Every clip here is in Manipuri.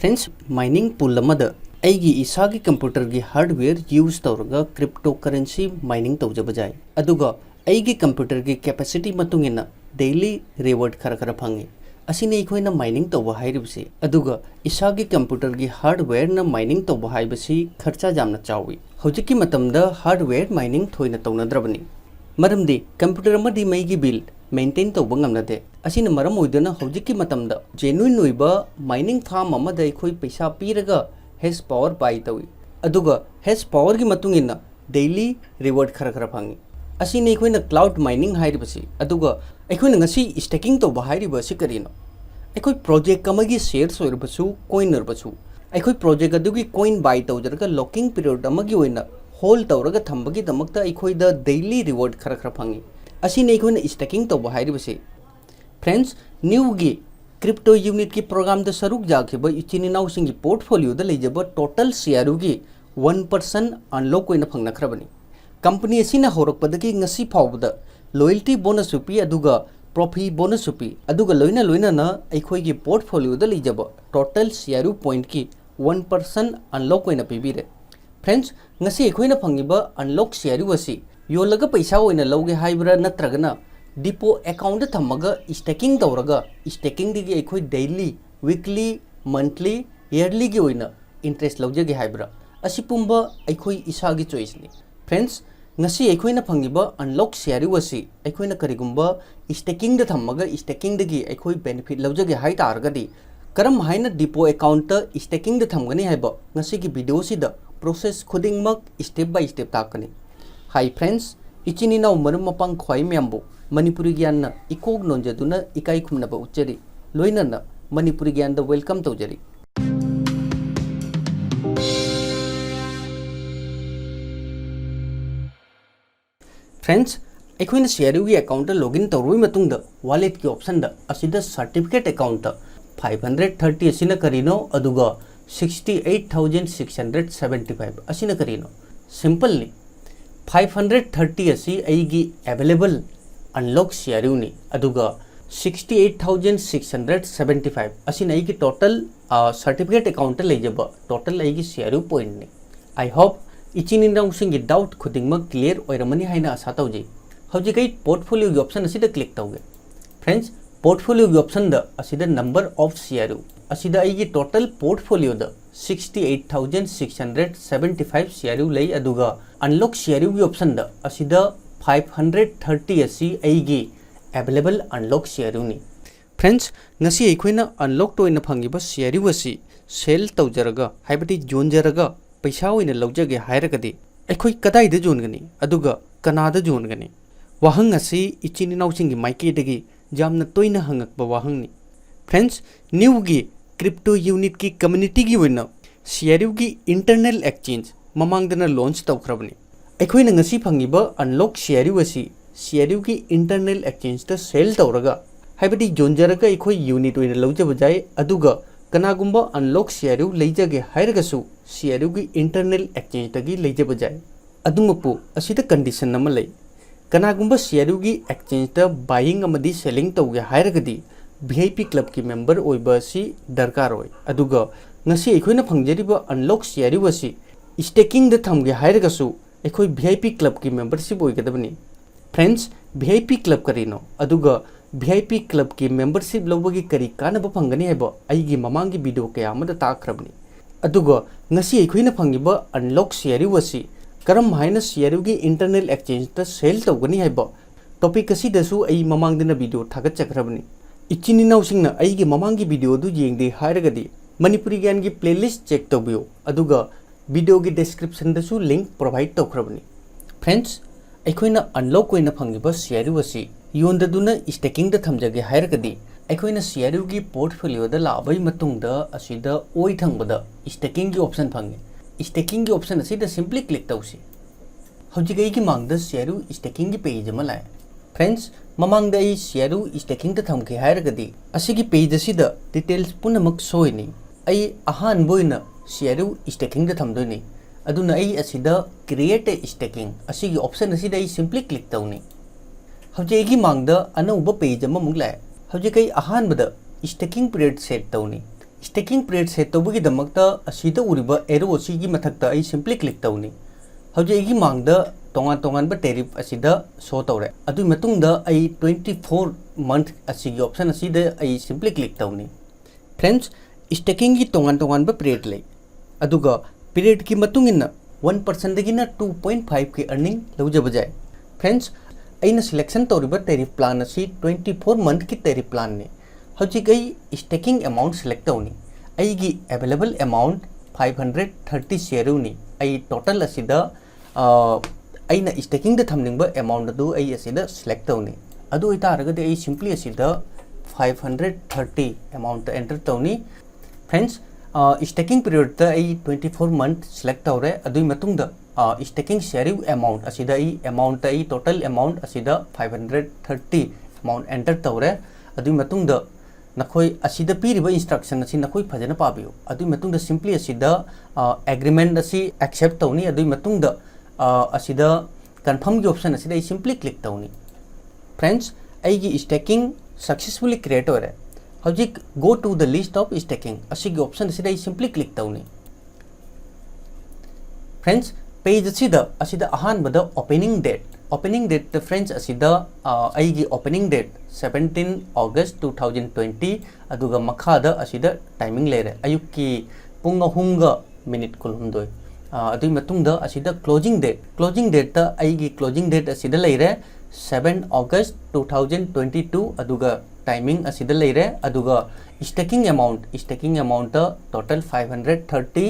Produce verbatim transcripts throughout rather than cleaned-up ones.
Friends, mining pool ꯑꯃꯗ ꯑꯩꯒꯤ ꯏꯁꯥꯒꯤ computer ꯒꯤ hardware use ꯇꯧꯔꯒ cryptocurrency mining ꯇꯧꯖꯕ ꯌꯥꯏ꯫ ꯑꯗꯨꯒ ꯑꯩꯒꯤ computer ꯒꯤ capacity ꯃꯇꯨꯡ ꯏꯟꯅ daily reward ꯈꯔ ꯈꯔ ꯐꯪꯉꯤ꯫ ꯑꯁꯤꯅꯤ ꯑꯩꯈꯣꯏꯅ mining ꯇꯧꯕ ꯍꯥꯏꯔꯤꯕꯁꯤ꯫ ꯑꯗꯨꯒ ꯏꯁꯥꯒꯤ computer ꯒꯤ hardware ꯅ mining ꯇꯧꯕ ꯍꯥꯏꯕꯁꯤ ꯈꯔꯆ ꯌꯥꯝꯅ ꯆꯥꯎꯏ꯫ ꯍꯧꯖꯤꯛꯀꯤ ꯃꯇꯝꯗ hardware mining ꯊꯣꯏꯅ ꯇꯧꯅꯗ꯭ꯔꯕꯅꯤ꯫ ꯃꯔꯝꯗꯤ computer ꯑꯃꯗꯤ ꯃꯩꯒꯤ bill maintain ꯇꯧꯕ ꯉꯝꯅꯗꯦ꯫ ꯑꯁꯤꯅ ꯃꯔꯝ ꯑꯣꯏꯗꯨꯅ ꯍꯧꯖꯤꯛꯀꯤ ꯃꯇꯝꯗ genuine ꯑꯣꯏꯕ mining farm ꯑꯃꯗ ꯑꯩꯈꯣꯏ ꯄꯩꯁꯥ ꯄꯤꯔꯒ hash power buy ꯇꯧꯏ꯫ ꯑꯗꯨꯒ hash power ꯒꯤ ꯃꯇꯨꯡ ꯏꯟꯅ daily reward ꯈꯔ ꯈꯔ ꯐꯪꯏ꯫ ꯑꯁꯤꯅꯤ ꯑꯩꯈꯣꯏꯅ cloud mining ꯍꯥꯏꯔꯤꯕꯁꯤ꯫ ꯑꯗꯨꯒ ꯑꯩꯈꯣꯏꯅ ꯉꯁꯤ staking ꯇꯧꯕ ꯍꯥꯏꯔꯤꯕ ꯑꯁꯤ ꯀꯔꯤꯅꯣ? ꯑꯩꯈꯣꯏ project ꯑꯃꯒꯤ shares ꯑꯣꯏꯔꯕꯁꯨ, coin ꯑꯣꯏꯔꯕꯁꯨ, ꯑꯩꯈꯣꯏ project ꯑꯗꯨꯒꯤ coin buy ꯇꯧꯖꯔꯒ locking period ꯑꯃꯒꯤ ꯑꯣꯏꯅ hold ꯇꯧꯔꯒ ꯊꯝꯕꯒꯤꯗꯃꯛꯇ ꯑꯩꯈꯣꯏꯗ daily reward ꯈꯔ ꯈꯔ ꯐꯪꯏ꯫ ꯑꯁꯤꯅꯤ ꯑꯩꯈꯣꯏꯅ staking ꯇꯧꯕ ꯍꯥꯏꯔꯤꯕꯁꯤ꯫ Friends, new ꯒꯤ crypto unit ꯀꯤ program ꯗ ꯁꯔꯨꯛ ꯌꯥꯈꯤꯕ ꯏꯆꯤꯟ ꯏꯅꯥꯎꯁꯤꯡꯒꯤ portfolio ꯗ ꯂꯩꯖꯕ total share ꯒꯤ one percent unlock ꯑꯣꯏꯅ ꯐꯪꯅꯈ꯭ꯔꯕꯅꯤ꯫ Company ꯑꯁꯤꯅ ꯍꯧꯔꯛꯄꯗꯒꯤ ꯉꯁꯤ ꯐꯥꯎꯕꯗ loyalty bonus ꯁꯨ ꯄꯤ, ꯑꯗꯨꯒ profit bonus ꯁꯨ ꯄꯤ, ꯑꯗꯨꯒ ꯂꯣꯏꯅ ꯂꯣꯏꯅꯅ ꯑꯩꯈꯣꯏꯒꯤ portfolio ꯗ ꯂꯩꯖꯕ total share point ꯀꯤ one percent unlock ꯑꯣꯏꯅ ꯄꯤꯕꯤꯔꯦ꯫ Friends, ꯉꯁꯤ ꯑꯩꯈꯣꯏꯅ ꯐꯪꯉꯤꯕ unlock share ꯑꯁꯤ ꯌꯣꯜꯂꯒ ꯄꯩꯁꯥ ꯑꯣꯏꯅ ꯂꯧꯒꯦ ꯍꯥꯏꯕ꯭ꯔꯥ, ꯅꯠꯇ꯭ꯔꯒꯅ depot account ꯗ ꯊꯝꯃꯒ staking ꯇꯧꯔꯒ staking ꯗꯒꯤ ꯑꯩꯈꯣꯏ daily, weekly, monthly, yearly ꯒꯤ ꯑꯣꯏꯅ interest ꯂꯧꯖꯒꯦ ꯍꯥꯏꯕ꯭ꯔꯥ? ꯑꯁꯤ ꯄꯨꯝꯕ ꯑꯩꯈꯣꯏ ꯏꯁꯥꯒꯤ choice ꯅꯤ꯫ Friends, ꯉꯁꯤ ꯑꯩꯈꯣꯏꯅ ꯐꯪꯉꯤꯕ unlock share ꯑꯁꯤ ꯑꯩꯈꯣꯏꯅ ꯀꯔꯤꯒꯨꯝꯕ staking ꯗ ꯊꯝꯃꯒ staking ꯗꯒꯤ ꯑꯩꯈꯣꯏ benefit ꯂꯧꯖꯒꯦ ꯍꯥꯏ ꯇꯥꯔꯒꯗꯤ, ꯀꯔꯝ ꯍꯥꯏꯅ depot account ꯇ staking ꯗ ꯊꯝꯒꯅꯤ ꯍꯥꯏꯕ ꯉꯁꯤꯒꯤ video ꯁꯤꯗ process ꯈꯨꯗꯤꯡꯃꯛ step by step ꯇꯥꯛꯀꯅꯤ꯫ Hi friends, ꯏꯆꯤꯟ ꯏꯅꯥꯎ ꯃꯔꯨꯞ ꯃꯄꯥꯡ ꯈ꯭ꯋꯥꯏ ꯃꯌꯥꯝꯕꯨ ꯃꯅꯤꯄꯨꯔꯤ ꯒ꯭ꯌꯥꯟꯅ ꯏꯀꯣꯛ ꯅꯣꯟꯖꯗꯨꯅ ꯏꯀꯥꯏ ꯈꯨꯝꯅꯕ ꯎꯠꯆꯔꯤ꯫ ꯂꯣꯏꯅꯅ ꯃꯅꯤꯄꯨꯔꯤ ꯒ꯭ꯌꯥꯟꯗ welcome ꯇꯧꯖꯔꯤ꯫ Friends, ꯑꯩꯈꯣꯏꯅ ꯁꯤꯑꯥꯔꯌꯨꯒꯤ account ꯇ login ꯇꯧꯔꯕ ꯃꯇꯨꯡꯗ, wallet ꯀꯤ option ꯗ ꯑꯁꯤꯗ certificate account ꯇ five hundred thirty ꯑꯁꯤꯅ ꯀꯔꯤꯅꯣ, ꯑꯗꯨꯒ sixty eight thousand six hundred seventy five ꯑꯁꯤꯅ ꯀꯔꯤꯅꯣ? Simple ꯅꯤ꯫ Five hundred thirty ꯑꯁꯤ ꯑꯩꯒꯤ available unlock ꯁꯤꯑꯥꯔꯌꯨ ꯅꯤ, ꯑꯗꯨꯒ Sixty eight thousand six hundred seventy five ꯑꯁꯤꯅ ꯑꯩꯒꯤ total certificate account ꯇ ꯂꯩꯖꯕ total ꯑꯩꯒꯤ C R U point ꯅꯤ꯫ I hope ꯏꯆꯤꯟ ꯏꯅꯥꯎꯁꯤꯡꯒꯤ doubt ꯈꯨꯗꯤꯡꯃꯛ clear ꯑꯣꯏꯔꯝꯃꯅꯤ ꯍꯥꯏꯅ ꯑꯥꯁꯥ ꯇꯧꯖꯩ꯫ ꯍꯧꯖꯤꯛ ꯑꯩ portfolio ꯒꯤ option ꯑꯁꯤꯗ click ꯇꯧꯒꯦ꯫ Friends, portfolio ꯒꯤ option ꯗ ꯑꯁꯤꯗ number of C R U ꯑꯁꯤꯗ ꯑꯩꯒꯤ total portfolio ꯗ sixty eight thousand six hundred seventy five C R U ꯂꯩ, ꯑꯗꯨꯒ unlock C R U ꯒꯤ option ꯗ ꯑꯁꯤꯗ five hundred thirty ꯑꯁꯤ ꯑꯩꯒꯤ available unlock C R U ꯅꯤ꯫ Friends, ꯉꯁꯤ ꯑꯩꯈꯣꯏꯅ unlocked ꯑꯣꯏꯅ ꯐꯪꯉꯤꯕ C R U ꯑꯁꯤ sell ꯇꯧꯖꯔꯒ, ꯍꯥꯏꯕꯗꯤ ꯌꯣꯟꯖꯔꯒ ꯄꯩꯁꯥ ꯑꯣꯏꯅ ꯂꯧꯖꯒꯦ ꯍꯥꯏꯔꯒꯗꯤ ꯑꯩꯈꯣꯏ ꯀꯗꯥꯏꯗ ꯌꯣꯟꯒꯅꯤ, ꯑꯗꯨꯒ ꯀꯅꯥꯗ ꯌꯣꯟꯒꯅꯤ? ꯋꯥꯍꯪ ꯑꯁꯤ ꯏꯆꯤꯟ ꯏꯅꯥꯎꯁꯤꯡꯒꯤ ꯃꯥꯏꯀꯩꯗꯒꯤ ꯌꯥꯝꯅ ꯇꯣꯏꯅ ꯍꯪꯉꯛꯄ ꯋꯥꯍꯪꯅꯤ꯫ Friends, new ꯒꯤ crypto unit ꯀꯤ community ꯒꯤ ꯑꯣꯏꯅ C R U ꯒꯤ internal exchange ꯃꯃꯥꯡꯗꯅ launch ꯇꯧꯈ꯭ꯔꯕꯅꯤ꯫ ꯑꯩꯈꯣꯏꯅ ꯉꯁꯤ ꯐꯪꯉꯤꯕ unlock C R U ꯑꯁꯤ C R U ꯒꯤ internal exchange ꯇ sell ꯇꯧꯔꯒ, ꯍꯥꯏꯕꯗꯤ ꯌꯣꯟꯖꯔꯒ ꯑꯩꯈꯣꯏ unit ꯑꯣꯏꯅ ꯂꯧꯖꯕ ꯌꯥꯏ, ꯑꯗꯨꯒ ꯀꯅꯥꯒꯨꯝꯕ unlock C R U ꯂꯩꯖꯒꯦ ꯍꯥꯏꯔꯒꯁꯨ C R U ꯒꯤ internal exchange ꯇꯒꯤ ꯂꯩꯖꯕ ꯌꯥꯏ꯫ ꯑꯗꯨꯃꯛꯄꯨ ꯑꯁꯤꯗ condition ꯑꯃ ꯂꯩ꯫ ꯀꯅꯥꯒꯨꯝꯕ C R U ꯒꯤ exchange ꯇ buying ꯑꯃꯗꯤ selling ꯇꯧꯒꯦ ꯍꯥꯏꯔꯒꯗꯤ V I P club ꯀꯤ member ꯑꯣꯏꯕ ꯑꯁꯤ ꯗꯔꯀꯥꯔ ꯑꯣꯏ꯫ ꯑꯗꯨꯒ ꯉꯁꯤ ꯑꯩꯈꯣꯏꯅ ꯐꯪꯖꯔꯤꯕ unlock C R U ꯑꯁꯤ staking ꯗ ꯊꯝꯒꯦ ꯍꯥꯏꯔꯒꯁꯨ ꯑꯩꯈꯣꯏ V I P club ꯀꯤ membership ꯑꯣꯏꯒꯗꯕꯅꯤ꯫ Friends, V I P club ꯀꯔꯤꯅꯣ? ꯑꯗꯨꯒ V I P club ꯀꯤ membership ꯂꯧꯕꯒꯤ ꯀꯔꯤ ꯀꯥꯟꯅꯕ ꯐꯪꯒꯅꯤ ꯍꯥꯏꯕ ꯑꯩꯒꯤ ꯃꯃꯥꯡꯒꯤ video ꯀꯌꯥ ꯑꯃꯗ ꯇꯥꯛꯈ꯭ꯔꯕꯅꯤ꯫ ꯑꯗꯨꯒ ꯉꯁꯤ ꯑꯩꯈꯣꯏꯅ ꯐꯪꯉꯤꯕ unlock C R U ꯑꯁꯤ ꯀꯔꯝ ꯍꯥꯏꯅ C R U ꯒꯤ internal exchange ꯇ sell ꯇꯧꯒꯅꯤ ꯍꯥꯏꯕ topic ꯑꯁꯤꯗꯁꯨ ꯑꯩ ꯃꯃꯥꯡꯗꯅ video ꯊꯥꯒꯠꯆꯈ꯭ꯔꯕꯅꯤ꯫ ꯏꯆꯤꯟ ꯏꯅꯥꯎꯁꯤꯡꯅ ꯑꯩꯒꯤ ꯃꯃꯥꯡꯒꯤ video ꯑꯗꯨ ꯌꯦꯡꯗꯦ ꯍꯥꯏꯔꯒꯗꯤ ꯃꯅꯤꯄꯨꯔꯤ ꯒ꯭ꯌꯥꯟꯒꯤ playlist check ꯇꯧꯕꯤꯌꯨ, ꯑꯗꯨꯒ video ꯒꯤ description ꯗꯁꯨ link provide ꯇꯧꯈ꯭ꯔꯕꯅꯤ꯫ Friends, ꯑꯩꯈꯣꯏꯅ unlock ꯑꯣꯏꯅ ꯐꯪꯉꯤꯕ C R U ꯑꯁꯤ ꯌꯣꯟꯗꯗꯨꯅ staking ꯗ ꯊꯝꯖꯒꯦ ꯍꯥꯏꯔꯒꯗꯤ ꯑꯩꯈꯣꯏꯅ C R U ꯒꯤ portfolio ꯗ ꯂꯥꯛꯑꯕꯒꯤ ꯃꯇꯨꯡꯗ ꯑꯁꯤꯗ ꯑꯣꯏ ꯊꯪꯕꯗ staking ꯒꯤ option ꯐꯪꯉꯤ꯫ Staking ꯒꯤ option ꯑꯁꯤꯗ simply click ꯇꯧꯁꯤ꯫ ꯍꯧꯖꯤꯛ ꯑꯩꯒꯤ ꯃꯥꯡꯗ C R U staking ꯒꯤ page ꯑꯃ ꯂꯥꯛꯑꯦ꯫ Friends, ꯃꯃꯥꯡꯗ ꯑꯩ C R U staking ꯗ ꯊꯝꯈꯤ ꯍꯥꯏꯔꯒꯗꯤ ꯑꯁꯤꯒꯤ page ꯑꯁꯤꯗ details ꯄꯨꯝꯅꯃꯛ ꯁꯣꯏꯅꯤ꯫ ꯑꯩ ꯑꯍꯥꯟꯕ ꯑꯣꯏꯅ C R U staking ꯗ ꯊꯝꯗꯣꯏꯅꯤ꯫ ꯑꯗꯨꯅ ꯑꯩ ꯑꯁꯤꯗ create a staking ꯑꯁꯤꯒꯤ option ꯑꯁꯤꯗ ꯑꯩ simply click ꯇꯧꯅꯤ꯫ ꯍꯧꯖꯤꯛ ꯑꯩꯒꯤ ꯃꯥꯡꯗ ꯑꯅꯧꯕ page ꯑꯃꯃꯨꯛ ꯂꯥꯛꯑꯦ꯫ ꯍꯧꯖꯤꯛ ꯑꯩ ꯑꯍꯥꯟꯕꯗ staking period set ꯇꯧꯅꯤ꯫ Staking period set ꯇꯧꯕꯒꯤꯗꯃꯛꯇ ꯑꯁꯤꯗ ꯎꯔꯤꯕ arrow ꯑꯁꯤꯒꯤ ꯃꯊꯛꯇ ꯑꯩ simply click ꯇꯧꯅꯤ꯫ ꯍꯧꯖꯤꯛ ꯑꯩꯒꯤ ꯃꯥꯡꯗ ꯇꯣꯉꯥꯟ ꯇꯣꯉꯥꯟꯕ tariff ꯑꯁꯤꯗ show ꯇꯧꯔꯦ꯫ ꯑꯗꯨꯒꯤ ꯃꯇꯨꯡꯗ ꯑꯩ twenty four month ꯑꯁꯤꯒꯤ option ꯑꯁꯤꯗ ꯑꯩ simply click ꯇꯧꯅꯤ꯫ Friends, staking ꯒꯤ ꯇꯣꯉꯥꯟ ꯇꯣꯉꯥꯟꯕ period ꯂꯩ, ꯑꯗꯨꯒ period ꯀꯤ ꯃꯇꯨꯡ ꯏꯟꯅ one percent ꯗꯒꯤꯅ two point five K earning ꯂꯧꯖꯕ ꯌꯥꯏ꯫ Friends, ꯑꯩꯅ selection ꯇꯧꯔꯤꯕ tariff plan ꯑꯁꯤ twenty four month ꯀꯤ tariff plan ꯅꯤ꯫ ꯍꯧꯖꯤꯛ ꯑꯩ staking amount select ꯇꯧꯅꯤ꯫ ꯑꯩꯒꯤ available amount five hundred thirty CRU ꯅꯤ꯫ ꯑꯩ total ꯑꯁꯤꯗ ꯑ, ꯑꯩꯅ staking ꯗ ꯊꯝꯅꯤꯡꯕ amount ꯑꯗꯨ ꯑꯩ ꯑꯁꯤꯗ select ꯇꯧꯅꯤ꯫ ꯑꯗꯨ ꯑꯣꯏꯇꯥꯔꯒꯗꯤ ꯑꯩ simply ꯑꯁꯤꯗ five hundred thirty amount ꯇ enter ꯇꯧꯅꯤ꯫ Friends, ꯑ, staking period ꯇ ꯑꯩ twenty four month select ꯇꯧꯔꯦ꯫ ꯑꯗꯨꯒꯤ ꯃꯇꯨꯡꯗ, ꯑ, staking CRU amount ꯑꯁꯤꯗ ꯑꯩ amount ꯇ ꯑꯩ total amount ꯑꯁꯤꯗ five hundred thirty amount enter ꯇꯧꯔꯦ꯫ ꯑꯗꯨꯒꯤ ꯃꯇꯨꯡꯗ ꯅꯈꯣꯏ ꯑꯁꯤꯗ ꯄꯤꯔꯤꯕ instruction ꯑꯁꯤ ꯅꯈꯣꯏ ꯐꯖꯅ ꯄꯥꯕꯤꯌꯨ꯫ ꯑꯗꯨꯒꯤ ꯃꯇꯨꯡꯗ simply ꯑꯁꯤꯗ, ꯑ, agreement ꯑꯁꯤ accept ꯇꯧꯅꯤ꯫ ꯑꯗꯨꯒꯤ ꯃꯇꯨꯡꯗ, ꯑ, ꯑꯁꯤꯗ confirm ꯒꯤ option ꯑꯁꯤꯗ ꯑꯩ simply click ꯇꯧꯅꯤ꯫ Friends, ꯑꯩꯒꯤ staking successfully create ꯑꯣꯏꯔꯦ꯫ ꯍꯧꯖꯤꯛ go to the list of staking ꯑꯁꯤꯒꯤ option ꯑꯁꯤꯗ ꯑꯩ simply click ꯇꯧꯅꯤ꯫ Friends, page ꯑꯁꯤꯗ, ꯑꯁꯤꯗ ꯑꯍꯥꯟꯕꯗ opening date, opening date ꯇ friends ꯑꯁꯤꯗ, ꯑ, ꯑꯩꯒꯤ opening date seventeen August two thousand twenty, ꯑꯗꯨꯒ ꯃꯈꯥꯗ ꯑꯁꯤꯗ timing ꯂꯩꯔꯦ, ꯑꯌꯨꯛꯀꯤ ꯄꯨꯡ ꯑꯍꯨꯝꯒ minute ꯀꯨꯟꯍꯨꯝꯗꯣꯏ꯫ ꯑ, ꯑꯗꯨꯒꯤ ꯃꯇꯨꯡꯗ ꯑꯁꯤꯗ closing date, closing date ꯇ ꯑꯩꯒꯤ closing date ꯑꯁꯤꯗ ꯂꯩꯔꯦ, seven August two thousand twenty two, ꯑꯗꯨꯒ timing ꯑꯁꯤꯗ ꯂꯩꯔꯦ, ꯑꯗꯨꯒ staking amount, staking amount ꯇ total five hundred thirty,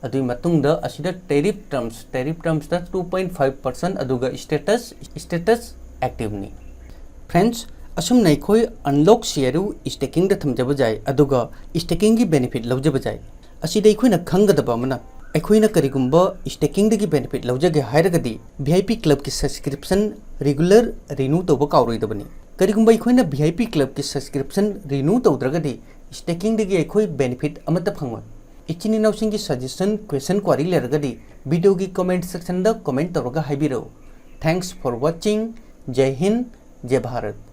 ꯑꯗꯨꯒꯤ ꯃꯇꯨꯡꯗ ꯑꯁꯤꯗ tariff terms, tariff terms ꯇ two point five percent, ꯑꯗꯨꯒ status, status active ꯅꯤ꯫ Friends, ꯑꯁꯨꯝꯅ ꯑꯩꯈꯣꯏ unlock CRU staking ꯗ ꯊꯝꯖꯕ ꯌꯥꯏ, ꯑꯗꯨꯒ staking ꯒꯤ benefit ꯂꯧꯖꯕ ꯌꯥꯏ꯫ ꯑꯁꯤꯗ ꯑꯩꯈꯣꯏꯅ ꯈꯪꯒꯗꯕ ꯑꯃꯅ, ꯑꯩꯈꯣꯏꯅ ꯀꯔꯤꯒꯨꯝꯕ staking ꯗꯒꯤ benefit ꯂꯧꯖꯒꯦ ꯍꯥꯏꯔꯒꯗꯤ, VIP club ꯀꯤ subscription regular renew ꯇꯧꯕ ꯀꯥꯎꯔꯣꯏꯗꯕꯅꯤ꯫ ꯀꯔꯤꯒꯨꯝꯕ ꯑꯩꯈꯣꯏꯅ VIP club ꯀꯤ subscription renew ꯇꯧꯗ꯭ꯔꯒꯗꯤ, staking ꯗꯒꯤ ꯑꯩꯈꯣꯏ benefit ꯑꯃꯠꯇ ꯐꯪꯉꯣꯏ꯫ ꯏꯆꯤꯟ ꯏꯅꯥꯎꯁꯤꯡꯒꯤ suggestion, question, query ꯂꯩꯔꯒꯗꯤ video ꯒꯤ comment section ꯗ comment ꯇꯧꯔꯒ ꯍꯥꯏꯕꯤꯔꯛꯎ꯫ Thanks for watching. ꯖꯩ ꯍꯤꯟꯗ꯫ जय भारत।